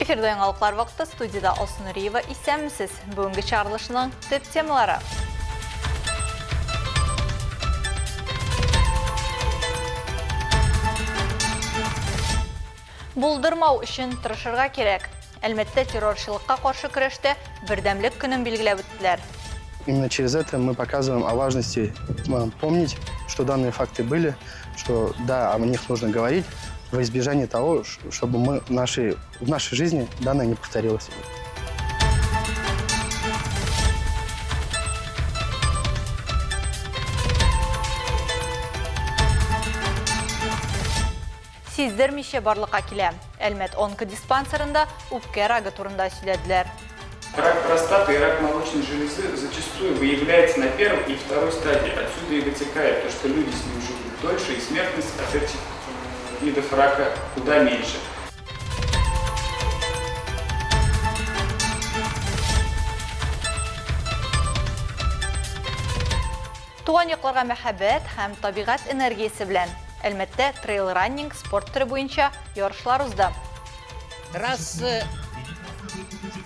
Эфирда яңалыклар вакыты студиядә Алсу Нуриева. Исәнмесез. Бүгенге чыгарылышның төп темалары. Булдырмау өчен тырышырга кирәк. Әлмәттә террорчылыкка каршы көрәштә бердәмлек көнен билгеләп үттеләр. Именно через это мы показываем о важности помнить, что данные факты были, что да, о них нужно говорить, во избежание того, чтобы мы в нашей жизни данное не повторилось. Сиздермичә барлыкка килә. Әлмәт онкодиспансерында үпкә рагы турында сөйләделәр. Рак простаты и рак молочной железы зачастую выявляется на первой и второй стадии. Отсюда и вытекает то, что люди с ним живут дольше и смертность от этих видов рака куда меньше. Туган якларга мәхәббәт һәм табигать энергиясе белән Әлмәттә трейл-раннинг спорт төре буенча ярышлар узды. Трасса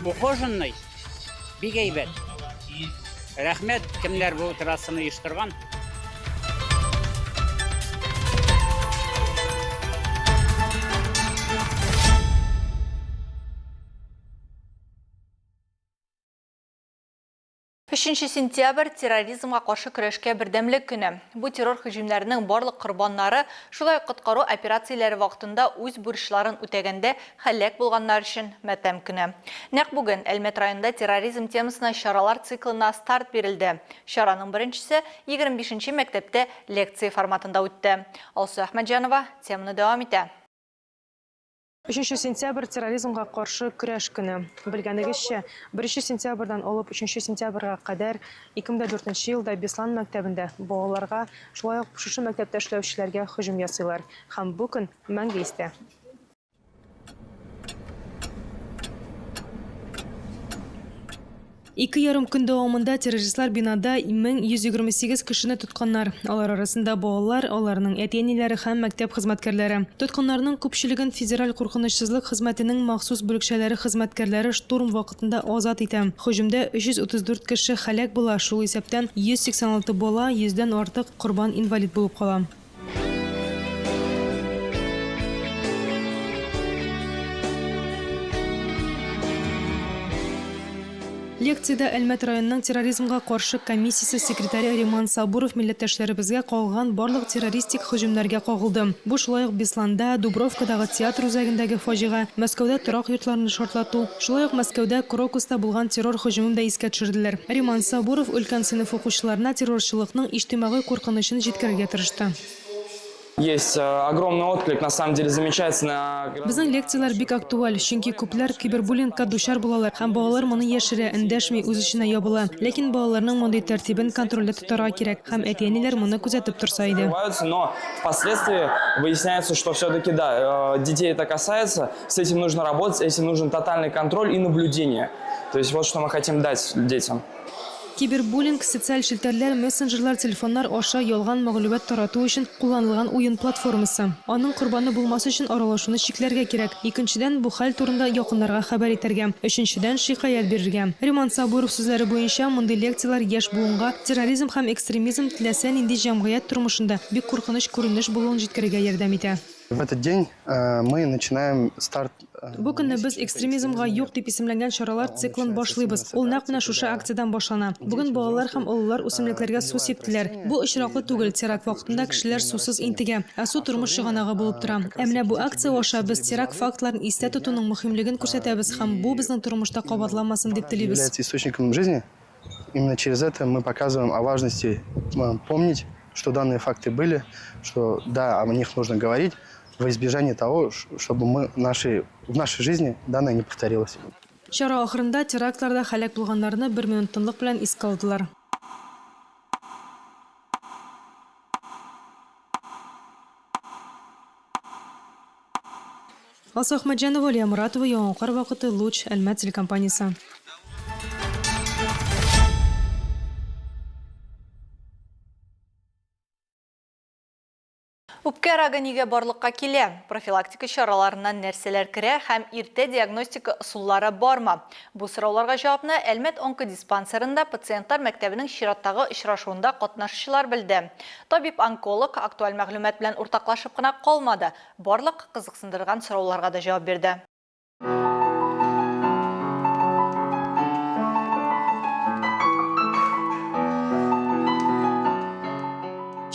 ухоженный, бик әйбәт. Рәхмәт, кемнәр бу трассаны оештырган. Өченче сентябрь, терроризмга каршы көрәшкә бердәмлек көне. Бу террор һөҗүмнәренең барлык корбаннары, шулай ук коткару операцияләре вакытында үз бурычларын үтәгәндә һәлак булганнар өчен матәм көне. Нәкъ бүген Әлмәт районында терроризм темасына чаралар циклына старт бирелде. Чараның беренчесе 25 нче мәктәптә лекция форматында үтте. Алсу Әхмәтҗанова теманы дәвам итә. Өченче сентябрь, терроризмга каршы көрәш көне. Белгәнегезчә, беренче сентябрьдән алып өченче сентябрьгә кадәр 2004 нче елда Беслан мәктәбендә балаларга, шулай ук шушы мәктәптә эшләүчеләргә һөҗүм ясыйлар. Һәм бу көн мәңге истә. Ике ярым көн дәвамында террористлар бинада 1128 кешене тотканнар. Алар арасында балалар, аларның әти-әниләре һәм мәктәп хезмәткәрләре. Тоткыннарның күпчелеген Федераль куркынычсызлык хезмәтенең махсус бүлекчәләре хезмәткәрләре штурм вакытында азат итә. Һөҗүмдә 334 кеше һәлак була, шул исәптән 186 бала, йөздән артык корбан инвалид булып кала. Лекциядә Әлмәт районының терроризмга каршы комиссиясе секретаре Риман Сабуров милләттәшләребезгә кагылган барлык террористик һөҗүмнәргә кагылды. Бу шулай ук Бесланда, Дубровкадагы театр үзәгендәге фаҗига, Мәскәүдә торак йортларны шартлату, Шулай ук Мәскәүдә Крокуста булган террор һөҗүмен дә искә төшерделәр. Риман Сабуров өлкән сыйныф укучыларына террорчылыкның иҗтимагый куркынычын җиткерергә тырышты. Есть огромный отклик, на самом деле замечательно. Безнең лекцияләр бик актуаль, чөнки күпләр кибербуллингка дучар булалар һәм балалар моны яшерә, эндәшми, үз эченә ябыла. Ләкин балаларның мондый тәртибен контрольдә тотарга кирәк һәм әти-әниләр моны күзәтеп торса иде. Но впоследствии выясняется, что все-таки да, детей это касается. С этим нужно работать, с этим нужен тотальный контроль и наблюдение. То есть вот что мы хотим дать детям. Кибербуллинг, социаль челтәрләр, мессенджерлар, телефоннар аша ялган мәгълүмат тарату өчен кулланылган уен платформасы. Аның корбаны булмас өчен аралашуны чикләргә кирәк. Икенчедән, бу хәл турында якыннарга хәбәр итәргә. Өченчедән, шикаять бирергә. Риман Сабуров сүзләре буенча, мондый лекцияләр яшь буынга терроризм һәм экстремизм теләсә нинди җәмгыять тормышында бик куркыныч күренеш булуын җиткерергә ярдәм итә. В этот день мы начинаем старт. Бу көнне без Экстремизмга юк дип исемләнгән чаралар циклын башлыйбыз. Ул нәкъ менә шушы акциядән башлана. Бүген балалар һәм олылар үсемлекләргә су сиптеләр. Бу очраклы түгел, теракт вакытында кешеләр сусыз интегә, ә су тормыш чыганагы булып тора. Ә менә бу акция аша без теракт фактларын истә тотуның мөһимлеген күрсәтәбез һәм бу безнең тормышта кабатланмасын дип телибез. Является источником жизни. Именно через это мы показываем о важности помнить, что данные факты были, что да, о них нужно говорить, во избежание того, чтобы мы наши, в нашей жизни данное не повторилось. Чара ахырында терактларда һәлак булганнарны бер минут тынлык белән искә алдылар. Алсу Әхмәтҗанова, Алия Моратова, Яңа вакыты, Луч, Әлмәт телекомпаниясе. Үпкә Үпкә рагы нигә барлыкка килә? Профилактика чараларына нәрсәләр керә һәм иртә диагностика ысуллары бармы? Бу сорауларга җавапны Әлмәт онкодиспансерында пациентлар мәктәбенең чираттагы очрашуында катнашучылар белде. Табиб-онколог актуаль мәгълүмат белән уртаклашып кына калмады, барлык кызыксындырган сорауларга да җавап бирде.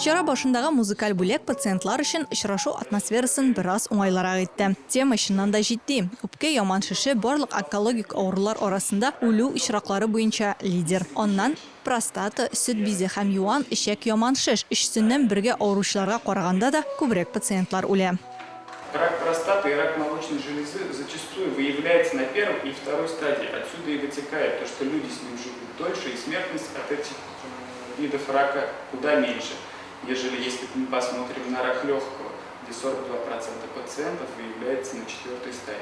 Чара башындагы музыкаль бүләк пациентлар өчен очрашу атмосферасын бераз уңайлырак итте. Тема чыннан да җитди. Үпкә яман шеше барлык онкологик авырулар арасында үлү очраклары буенча лидер. Аннан простата, сөт бизе һәм юан эчәк яман шеш, өчесеннән бергә авыручыларга караганда да күбрәк пациентлар үлә. Рак простаты и рак молочной железы зачастую выявляется на первой и второй стадии. Отсюда и вытекает то, что люди с ним живут дольше, и смертность от этих видов рака куда меньше, нежели если мы посмотрим на рак легкого, где 42% пациентов выявляется на четвертой стадии.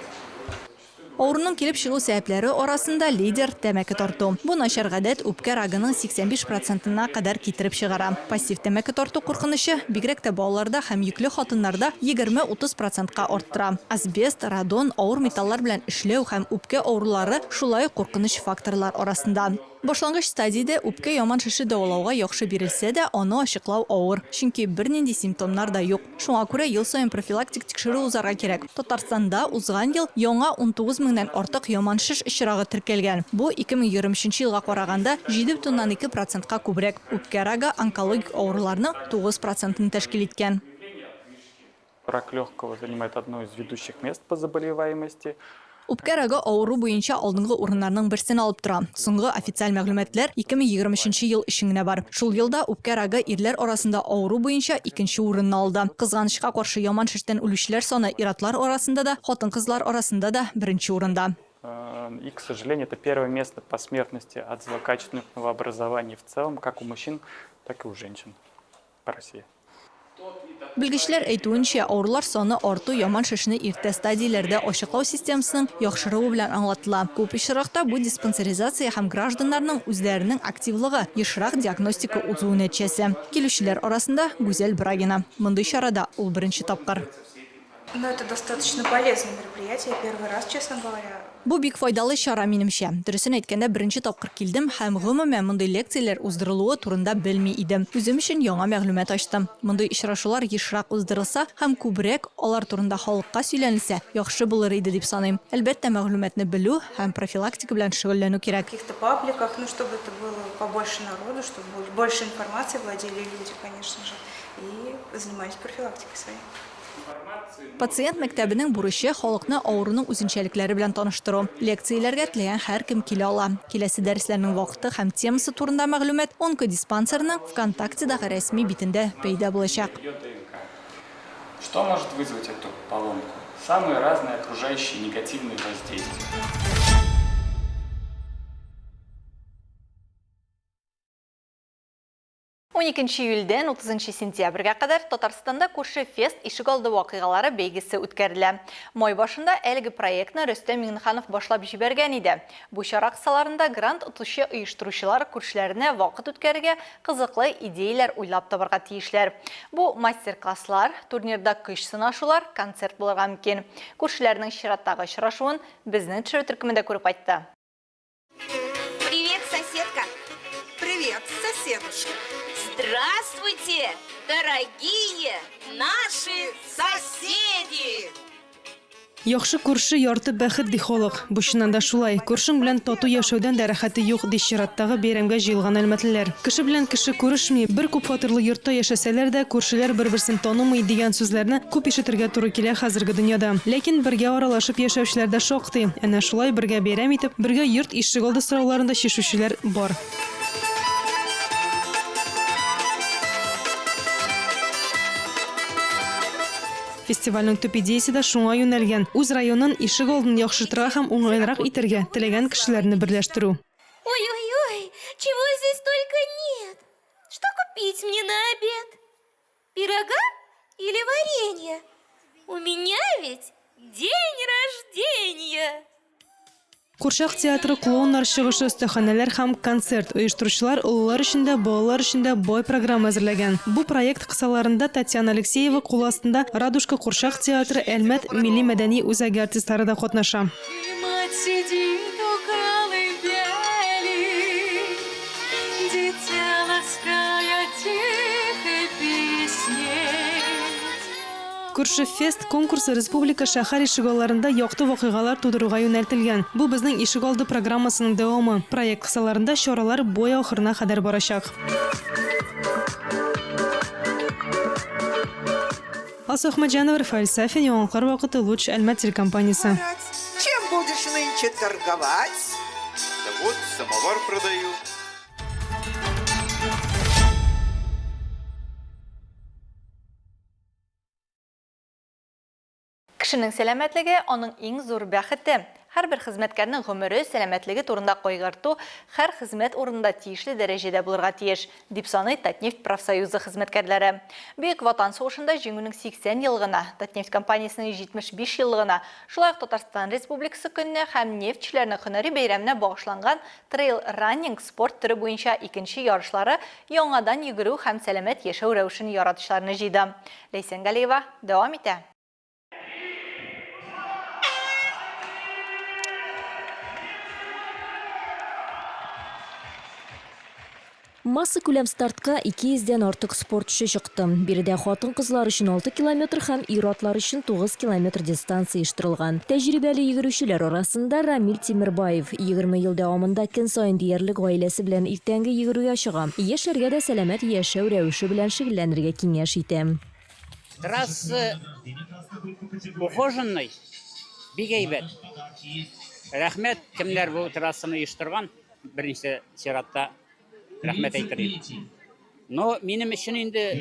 Авыруның килеп чыгу сәбәпләре арасында лидер, тәмәке тарту. Бу начар гадәт үпкә рагының 85 процентына кадәр китереп чыгара. Пассив тәмәке тарту куркынычы, бигрәк тә балаларда һәм йөкле хатыннарда 20-30 процентка арттыра. Асбест, радон, авыр металлар белән эшләү һәм үпкә авырулары шулай ук куркыныч факторлар арасында. Башлангыч стадиядә үпкә яман шеше дәвалауга яхшы бирелсә дә, аны ачыклау авыр, чөнки бернинди симптомнар да юк. Шуңа күрә ел саен профилактик тикшерү узарга кирәк. Татарстанда узган ел яңа 19 меңнән артык яман шеш очрагы теркәлгән. Бу, 2023 елга караганда, 7,2 процентка күбрәк. Үпкә рагы онкологик авыруларның 9 процентын тәшкил иткән. Рак легкого занимает одно из ведущих мест по заболеваемости. Үпкә рагы авыру буенча алдынгы урыннарның берсен алып тора. Соңгы официаль мәгълүматлар 2023 ел өчен генә бар. Шул елда үпкә рагы ирләр арасында авыру буенча икенче урынны алды. Кызганычка каршы, яман шештән үлүчеләр саны ир-атлар арасында да, хатын-кызлар арасында да беренче урында. И, к сожалению, это первое место по смертности от злокачественных новообразований в целом, как у мужчин, так и у женщин по России. Белгечләр әйтүенчә, авырулар саны арту яман шешне иртә стадияләрдә ачыклау системасының яхшыруы белән аңлатыла. Күп очракта бу диспансеризация һәм гражданнарның үзләренең активлыгы, ешрак диагностика узуы нәтиҗәсе. Килүчеләр арасында Гүзәл Брагина. Мондый чарада ул беренче тапкыр. Ну, это достаточно полезное мероприятие, первый раз, честно говоря. Бу бик файдалы чара, минемчә. Дөресен әйткәндә, беренче тапкыр килдем һәм, гомумән, мондый лекцияләр уздырылуы турында белми идем. Үзем өчен яңа мәгълүмат ачтым. Мондый очрашулар ешрак уздырылса һәм күбрәк алар турында халыкка сөйләнелсә, яхшы булыр иде дип саныйм. Әлбәттә, мәгълүматны белү һәм профилактика белән шөгыльләнү кирәк. В каких-то пабликах, ну, чтобы это было побольше народу, чтобы больше информации владели люди, конечно же, и занимались профилактикой своей. Пациент мәктәбенең бурычы, халыкны авыруның үзенчәлекләре белән таныштыру. Лекцияләргә теләгән һәркем килә ала. Киләсе дәресләрнең вакыты һәм темасы турында мәгълүмат онкодиспансерның ВКонтактедагы рәсми битендә пәйда булачак. Что может вызвать эту поломку? Самые разные окружающие негативные воздействия. 12 июльдән 30 сентябрьгә кадәр Татарстанда Күрше фест ишегалды вакыйгалары бәйгесе үткәрелә. Май башында әлеге проектны Рөстәм Миңнеханов башлап җибәргән иде. Бу чара кысаларында грант отучы оештыручылар күршеләренә вакыт үткәрергә кызыклы идеяләр уйлап табарга тиешләр. Бу мастер-класслар, турнирда көч сынашулар, концерт булырга мөмкин. Күршеләрнең чираттагы очрашуын безнең төшерү төркеме дә күреп кайтты. Привет, соседка! Привет, соседушка! Здравствуйте, дорогие наши соседи! Яхшы күрше ярты бәхет, ди халык. Бу чыннан да шулай. Күршең белән тату яшәүдән дә рәхәте юк, ди чираттагы бәйрәмгә җыелган әлмәтлеләр. Кеше белән кеше күрешми, бер күпфатирлы йортта яшәсәләр дә, күршеләр бер-берсен танымый, дигән сүзләрне күп ишетергә туры килә хәзерге дөньяда. Ләкин бергә аралашып яшәүчеләр дә шактый. Әнә шулай бергә бәйрәм итеп, бергә йорт ишегалды сорауларын да чишүчеләр бар. Фестивальнең төп идеясе дә шуңа юнәлгән, үз районын, ишегалдын яхшыртырга һәм уңайлырак итәргә теләгән кешеләрне берләштерү. Ой-ой-ой, чего здесь только нет! Что купить мне на обед? Пирога или варенье? У меня ведь день рождения! Курчак театры, клоуннар чыгышы, остаханәләр һәм концерт. Оештыручылар олылар өчен дә, балалар өчен дә бай программа әзерләгән. Бу проект кысаларында Татьяна Алексеева кул астында Радужка курчак театры, Әлмәт милли-мәдәни үзәге артистлары да катнаша. Мать сидит у колыбели, Дитя лаская тихой песней. Күрше фест конкурсы республика шәһәр ишегалларында якты вакыйгалар тудыруга юнәлтелгән. Бу безнең ишегалды программасының дәвамы. Проект кысаларында чаралар бу ай ахырына кадәр барачак. Алсу Әхмәтҗанова, Рафаэль Сафин, Яңалыклар вакыты, Луч, Әлмәт телекомпаниясе. Чем будешь нынче торговать? Да вот, самовар продаю. Кешенең сәламәтлеге, аның иң зур бәхете. Һәрбер хезмәткәрнең гомере, сәламәтлеге турында кайгырту һәр хезмәт урынында тиешле дәрәҗәдә булырга тиеш, дип саный Татнефть профсоюзы хезмәткәрләре. Бөек Ватан сугышында Җиңүнең 80 еллыгына, Татнефть компаниясенең 75 еллыгына, шулай ук Татарстан Республикасы көненә һәм нефтьчеләрнең һөнәри бәйрәменә багышланган трейл-раннинг спорт төре буенча икенче ярышлары яңадан йөгерү һәм сәламәт яшәү рәвешен яратучыларны җыйды. Ләйсән Галиева дәвам итә. Массакүләм стартка 200 дән артык спортчы чыкты. Биредә хатын-кызлар өчен 6 километр һәм ир-атлар өчен 9 километр дистанция оештырылган. Тәҗрибәле йөгерүчеләр арасында Рамил Тимербаев. 20 ел дәвамында көн саен диярлек гаиләсе белән иртәнге йөгерүгә чыга. Яшьләргә дә сәламәт яшәү рәвеше белән шөгыльләнергә киңәш итә. Трасса ухоженный, бик әйбәт. Рәхмәт, кемнәр бу трассаны оештырган, беренче чиратта рәхмәт әйтер идем. Но минем өчен инде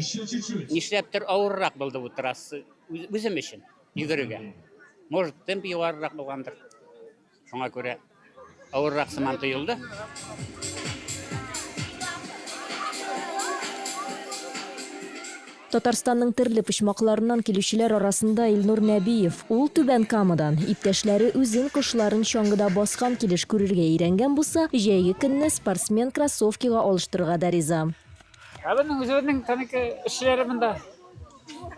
нишләптер авыррак булды бу трасса, үзем өчен йөгерергә. Может, темп югарырак булгандыр. Шуңа күрә авыррак сыман тоелды. Татарстанның төрле почмакларыннан килүчеләр арасында Илнур Нәбиев. Ул Түбән Камадан. Иптәшләре үзен кошларын чаңгыда баскан килеш күрергә өйрәнгән булса, җәйге көнне спортсмен кроссовкига алыштырырга да риза. Ә безнең үзебезнең танеке эшчеләре монда.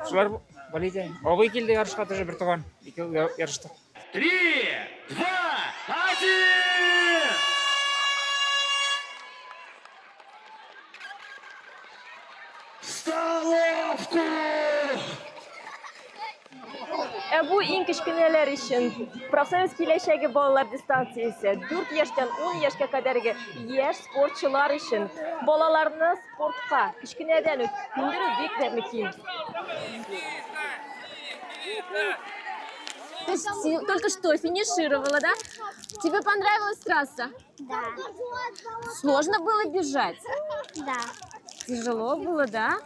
Шулар болите. Абый килде ярышка тоже бертуган. Икәү ярыштык. Три, два, один! Столовку! Ә бу иң кечкенәләр өчен профсоюз киләчәге балалар дистанциясе. 4 яшьтән 10 яшькә кадәрге яшь спортчылар өчен. Балаларны спортка кечкенәдән үк күндерү бик тә мөһим. Ты только что финишировала, да? Тебе понравилась трасса? Да. Сложно было бежать? Да. Тяжело было, да?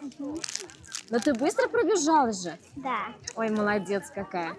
Но ты быстро пробежала же? Да. Ой, молодец какая.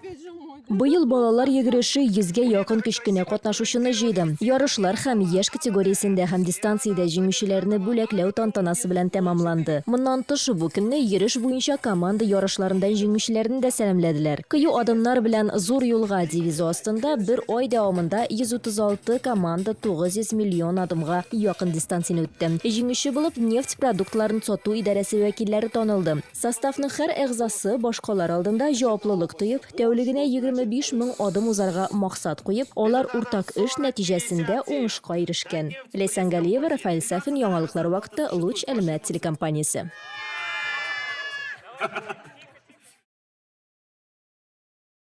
Быел балалар йөгереше йөзгә якын кечкенә катнашучыны җыйды. Ярышлар һәм яшь категориясендә һәм дистанциядә җиңүчеләрне бүләкләү тантанасы белән тәмамланды. Моннан тыш, бу көнне йөреш буенча команда ярышларында җиңүчеләрне дә сәламләделәр. Кыю адымнар белән зур юлга девизы астында бер ай дәвамында 136 команда 900 миллион адымга якын дистанцияне үтте. Җиңүче булып нефть продуктларын сату идарәсе вәкилләре танылды. Составның һәр әгъзасы башкалар алдында җаваплылык тоеп, тәүлегенә 25 мең адым узарга максат куеп, алар уртак эш нәтиҗәсендә уңышка ирешкән. Ләйсән Галиева, Рафаэль Сафин, Яңалыклар вакыты, Луч, Әлмәт телекомпаниясе.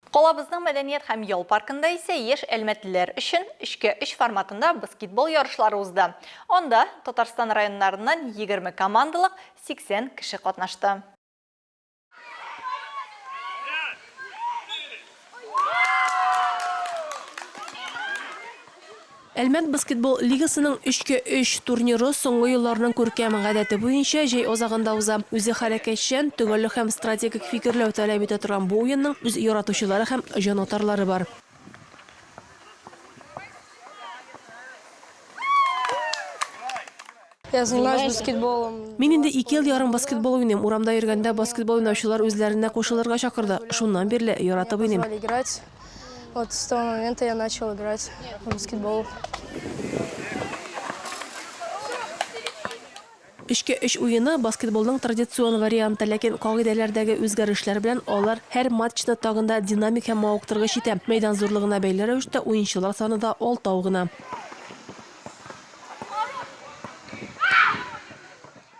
Калабызның мәдәният һәм ял паркында исә яшь әлмәтлеләр өчен өчкә өч форматында баскетбол ярышлары узды. Анда Татарстан районнарыннан 20 командалык 80 кеше катнашты. Әлмәт баскетбол лигасының өчкә өч турниры соңгы елларның күркәм гадәте буенча җәй азагында уза. Үзе хәрәкәтчән, төгәллек һәм стратегик фикерләү таләп итә торган бу уенның үз яратучылары һәм җанатарлары бар. Я занимаюсь баскетболом. Мин инде ике ел ярым баскетбол уйныйм. Урамда йөргәндә баскетбол уйнаучылар үзләренә кушылырга чакырды. Шуннан бирле яратып уйныйм. Позвали играть. Вот с того момента я начал играть в баскетбол. Өчкә өч уены, баскетболның традицион варианты, ләкин кагыйдәләрдәге үзгәрешләр белән алар һәр матчны тагын да динамик һәм мавыктыргыч итә. Мәйдан зурлыгына бәйле рәвештә уенчылар саны да алтау гына.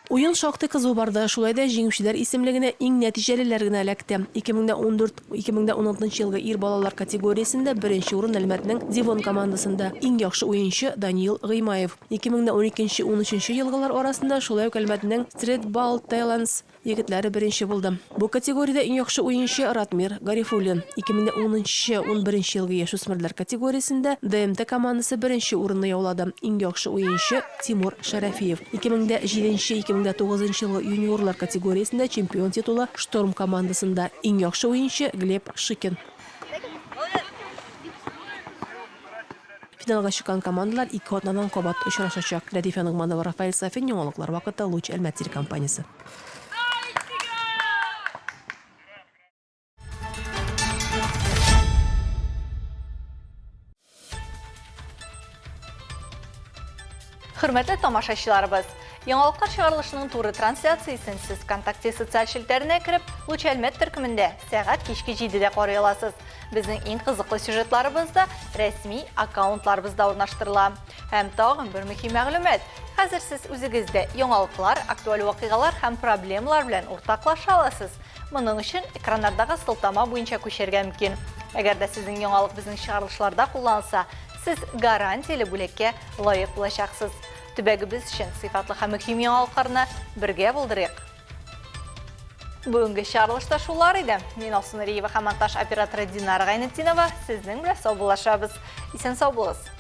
Уен шактый кызу барды, шулай да җиңүчеләр исемлегенә иң нәтиҗәлеләр генә эләкте. 2014, 2016 елгы ир балалар категориясендә беренче урын Әлмәтнең Девон командасында, иң яхшы уенчы, Даниил Гыймаев. 2012, унөченче елгылар арасында шулай ук Әлмәтнең Streetball Talents егетләре беренче булды. Бу категориядә иң яхшы уенчы, Ратмир Гарифуллин. 2010 нчы, унберенче елгы яшүсмерләр категориясендә ДМТ командасы беренче урынны яулады. Иң яхшы уенчы, Тимур Шәрәфиев. 2007 нче, 2009 нчы елгы юниорлар категориясендә чемпион титулы Шторм командасында. Иң яхшы уенчы, Глеб Шикин. Финалга чыккан командалар ике атнадан кабат очрашачак. Рәдифә Ногманова, Рафаэль Сафин, Яңалыклар вакыты, Луч Әлмәт телекомпаниясе. Хөрмәтле тамашачыларыбыз, яңалыклар чыгарылышының туры трансляциясен сез ВКонтакте социаль челтәренә кереп, Луч Әлмәт төркемендә сәгать кичке 7-дә карый аласыз. Безнең иң кызыклы сюжетларыбыз да рәсми аккаунтларыбызда урнаштырыла. Һәм тагын бер мөһим мәгълүмат. Хәзер сез үзегез дә яңалыклар, актуаль вакыйгалар һәм проблемалар белән уртаклаша аласыз. Моның өчен экраннардагы сылтама буенча күчәргә мөмкин. Әгәр дә сезнең яңалык безнең чыгарылышларда кулланылса, сез гарантияле бүләккә лаек булачаксыз. Төбәгебез өчен сыйфатлы һәм мөһим яңалыкларны бергә булдырыйк! Бүгенге чыгарылышта шулар иде. Мин Алсу Нуриева һәм монтаж операторы Динара Гайнетдинова сезнең белән саубуллашабыз. Исән сау булыгыз.